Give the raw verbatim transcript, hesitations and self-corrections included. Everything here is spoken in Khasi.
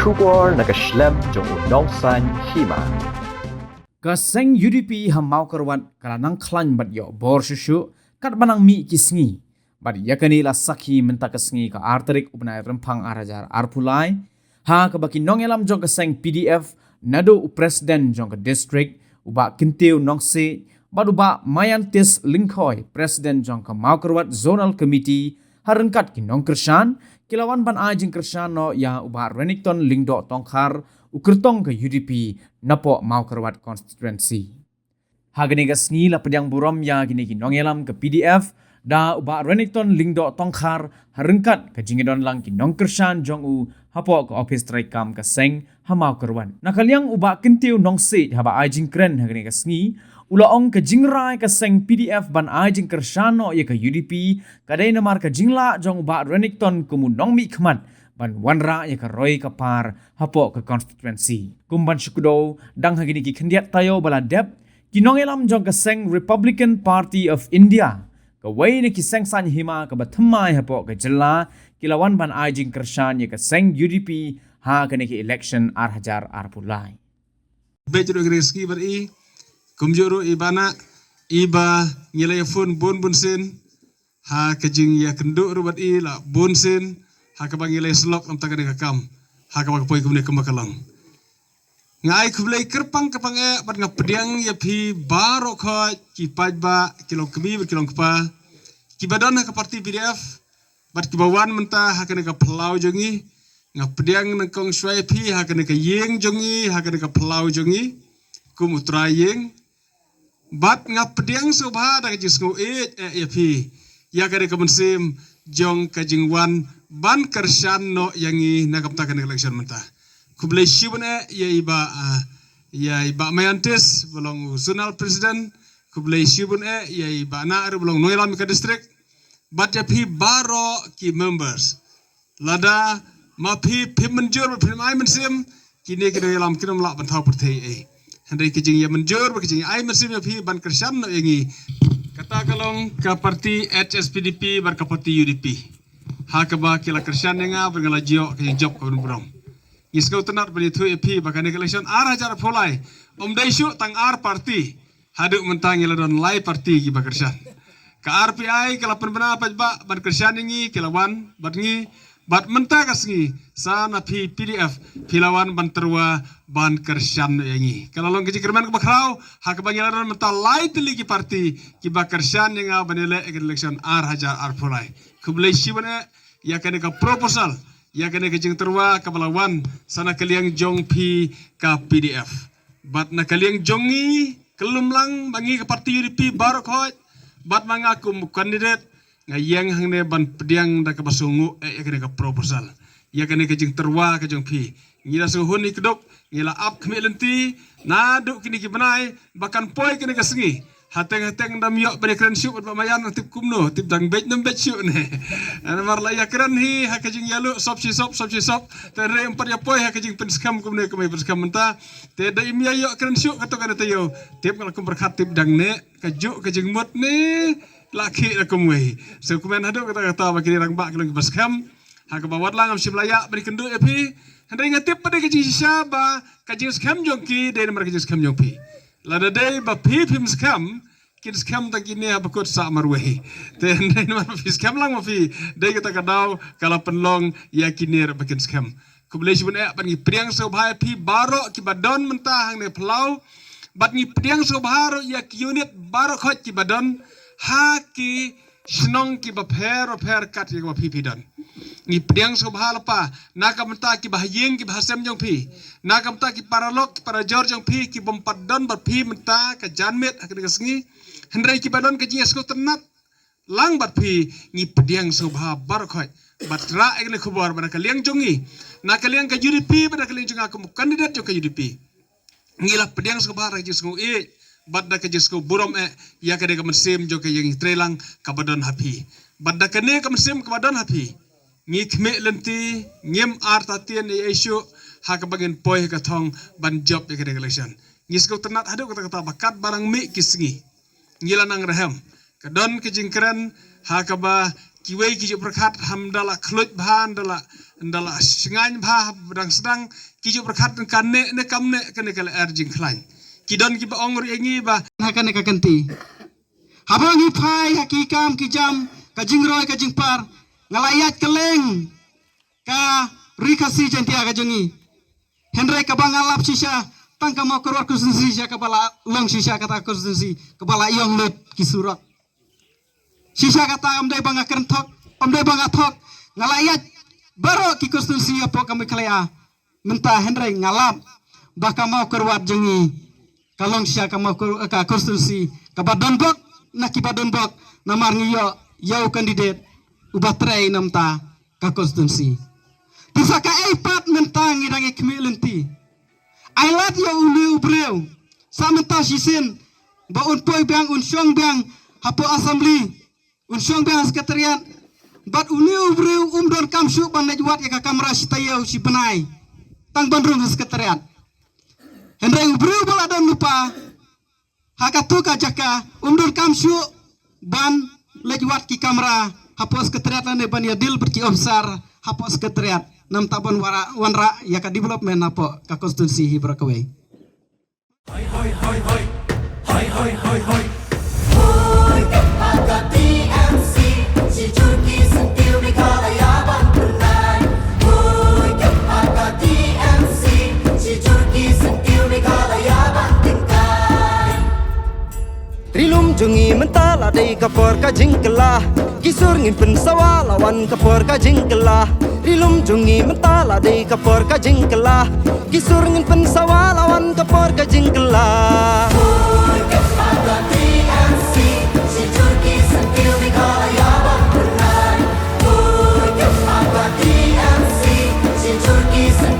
Khubor na ka shlem jong u Nongsaiñ Hima. Ka seng U D P ha Mawkyrwat ka la nang khlaiñ bad ïoh bor shuh shuh katba nang mih ki sngi. Bad ïa kane la sakhi mynta ka sngi ka ar tarik u bnai Rymphang ar hajar arphew lai, ha kaba ki nongïalam jong ka seng P D F, naduh u president jong ka district, u Bah Kyntiew Nongsiej, bad u Bah Maiantis Lyngkhoi, president jong ka Mawkyrwat Zonal Committee, ha ryngkat ki nongkyrshan, ki la wan ban ai jingkyrshan noh ïa u Bah Renikton Lyngdoh Tongkhar, u kyrtong ka U D P napoh Mawkyrwat constituency. Ha kane ka sngi la pdiang burom ïa kine ki nongïalam ka P D F da u Bah Renikton Lyngdoh Tongkhar, ha ryngkat ka jingïadon lang ki nongkyrshan jong u hapoh ka ophis treikam ka seng ha Mawkyrwat. Na ka liang u Bah Kyntiew Nongsiej, haba ai jingkren ha kane ka sngi, u la ong ka jingrai ka seng P D F ban ai jingkyrshan noh ïa ka U D P ka dei namar ka jinglah jong u Bah Renikton kum u nongmihkhmat ban wanrah ïa ka roi ka par hapoh ka constituency. Kum ban shu kdew, dang ha kine ki khyndiat taïew ba la dep, ki nongïalam jong ka seng Republican Party of India, kawei na ki seng saiñ hima kaba thymmai hapoh ka jylla, ki la wan ban ai jingkyrshan ïa ka seng U D P ha kane ka election ar hajar arphew lai. Bad ruh kane ka sngi bad i, kumjuh ruh i Bah Nah, i ba ngi la ïa phone bun bun sien, ha ka jingïakynduh ruh bad i la bun sien, ha kaba ngi la ïasyllok na ka bynta kane ka kam, ha kaba ka poi kumne kumba ka long. Nga ai khublei kyrpang kyrpang eh bad nga pdiang ïa phi baroh khoit ki paidbah, ki longkmie bad ki longkpa, kiba don ha ka party P D F, bad kiba wan mynta ha kane ka phyllaw jong ngi. Nga pdiang nyngkong shuwa ïa phi ha kane ka ïing jong ngi, ha kane ka phyllaw jong ngi, kum u trai ïing. Bad nga pdiang sngewbha da ka jingsngew ïeit eh ïa phi, ïa kane ka mynsiem jong ka jingwan ban kyrshan noh ïa ngi na ka bynta kane ka election mynta. Khublei shibun eh ïa i Bah, ah, ïa i Bah Maiantis ba long u zonal president. Khublei shibun eh ïa i Bah Nah ruh ba long nongïalam ka district. Bad ïa phi baroh ki members. Lada ma phi phim mynjur bad phim ai mynsiem, kine ki nongïalam kin ym lah ban thaw pyrthei ei. Hynrei ka jingïamynjur bad ka jingai mynsiem ïa phi ban kyrshan noh ïa ngi. Kata ka long ka party H S P D P bad ka party U D P, ha kaba ki la kyrshan ïa nga bad nga la ïoh ka jingjop kaba burom. Ngi sngewtynnat ban ïathuh ïa phi ba kane ka election ar hajar arphew lai, ym dei shuh tang ar party. Haduh mynta ngi la don lai party kiba kyrshan. Ka R P I ka la pynbna paidbah ban kyrshan ïa ngi, ki la wan bad ngi. Bad mynta ka sngi, sa na phi P D F, phi la wan ban tyrwa ban kyrshan ïa ngi. Ka la long ka jingkyrmen kaba khraw ha kaba ngi la don mynta lai tylli ki party kiba kyrshan ïa nga ban ïaleh ïa ka election ar hajar arphew lai. Khublei shibun eh ïa kane ka proposal, ïa kane ka jingtyrwa kaba la wan sa na ka liang jong phi ka P D F. Bad na ka liang jong ngi, kyllum lang ma ngi ka party U D P baroh khoit, bad ma nga kum candidate, nga ïeng hangne ban pdiang da kaba sngewnguh eh ïa kane ka proposal, ïa kane ka jingtyrwa ka jong phi. Ngi la sngewhun ïa ka duk, ngi la ap khmih lynti naduh kine ki bnai ba kan poi kane ka sngi. Hateng hateng dam ïoh ban ïakren shuh bad Bah Maian, tip kumno, tip dang beit nam beit shuh ne. Namar la ïakren hi ha ka jingïaluh sop shi sop, sop shi sop. Te hynrei ym pat ïa poi ha ka jingpynskhem kumne kumba pynskhem mynta. Te da im ïa ïoh kren shuh kato kane taïew, tip nga la kum pyrkhat tip dang ne, kajuh ka jingmut ne la khih la kumwei. So kumne haduh katta katta ba kine rangbah ki long kiba skhem. Ha kaba wat la ngam shym la ïa ban ïakynduh ïa phi. Hynrei nga tip pat dei ka jingshisha ba ka jingskhem jong ki dei namar ka jingskhem jong phi. Lada dei ba phi phim skhem, kin skhem tang kine haba kut sah marwei. Te hynrei namar ba phi skhem lang ma phi, dei kata ka daw ka la pynlong ïa kine ruh ba kin skhem. Khublei shibun eh bad ngi pdiang sngewbha ïa phi baroh kiba don mynta hangne phyllaw. Bad ngi pdiang sngewbha ruh ïa ki unit baroh khoit kiba don ha ki shnong kiba pher bapher kat ïa kaba phi phi don. Ngi pdiang sngewbha lypa na ka bynta kiba ha ïing kiba ha sem jong phi, na ka bynta ki paralok ki parajor jong phi ki bym pat don bad phi mynta ka janmiet ha kane ka sngi. Hynrei kiba don ka jingïasngewtynnat lang bad phi, ngi pdiang sngewbha baroh khoit. Bad tyrwa ïa kane ka khubor ba na ka liang jong ngi, na ka liang ka U D P bad na ka liang jong nga kum candidate jong ka U D P, ngi la pdiang sngewbha da ka jingsngew ïeit bad da ka jingsngew burom eh ïa kane ka mynsiem jong ka ïing treilang kaba don ha phi. Bad da kane ka mynsiem kaba don ha phi, ngi khmih lynti, ngim artatien ei ei shuh ha kaba ngin poi ha ka thong ban jop ïa kane ka election. Ngi sngewtynnat haduh katta katta ba katba nang mih ki sngi, ngi la nang rhem. Ka don ka jingkren ha kaba Kiwei ki ju pyrkhat ham da la khluit bha, da la, da la sngewbha, dang sdang, ki ju pyrkhat kan ne, ne kam ne, kane ka lyer jingkhlaiñ. Ki don kiba ong ruh ïa ngi ba. Ha kane ka kynti. Haba ngi phai, ha ki kam, ki jam, ka jingroi, ka jingpar, nga la ïaid kylleng ka Ri Khasi Jaiñtia ka jong ngi. Hynrei kaba nga lap shisha, tang ka Mawkyrwat constituency shisha kaba la long shisha kata constituency, kaba la ïong lut ki surok. Shisha kata kam dei ba nga kren thok, kam dei ba nga thok, nga la ïaid baroh ki constituency hapoh ka Meghalaya. Mynta hynrei nga lap ba ka Mawkyrwat jong ngi ka long shisha ka Mawkyr-, ka constituency kaba donbok na kiba donbok, namar ngi ïoh ïa u candidate uba trei na bynta ka constituency. Te sa kaei pat mynta ngi dang ïa khmih lynti. Ai lad ïa une u briew sa mynta shisien ba un poi biang, un shong biang hapoh assembly, un shong biang ha secretariat. Bad une u briew um donkam shuh ban leit wad ïa ka kamra shi taïew shi bnai tang ban rung ha secretariat. Hynrei u briew ba la don lypa ha katu ka jaka um donkam shuh ban leit wad ki kamra hapoh secretariat lane ban ïa deal bad ki officer hapoh secretariat. Namar ban wara-, wanrah ïa ka development hapoh ka constituency hi baroh kawei. Hoi, hoi, hoi, hoi. Hoi, hoi, hoi, hoi. Hoi, ka party M C, shi jur ki syntiew Meghalaya ban pynlait. Hoi, ka party M C, shi jur ki syntiew Meghalaya ban tyngkai. Ri lum jong ngi mynta la dei ka por ka jingkylla. Ki sur ngin pynsawa la wan ka por ka jingkylla. Ri lum jong ngi mynta la dei ka por ka jingkylla. Ki sur ngin pynsawa la wan ka por ka jingkylla. Hoi, ka party M C, shi jur ki syntiew Meghalaya ban pynlait. Hoi, ka party M C, shi jur ki syntiew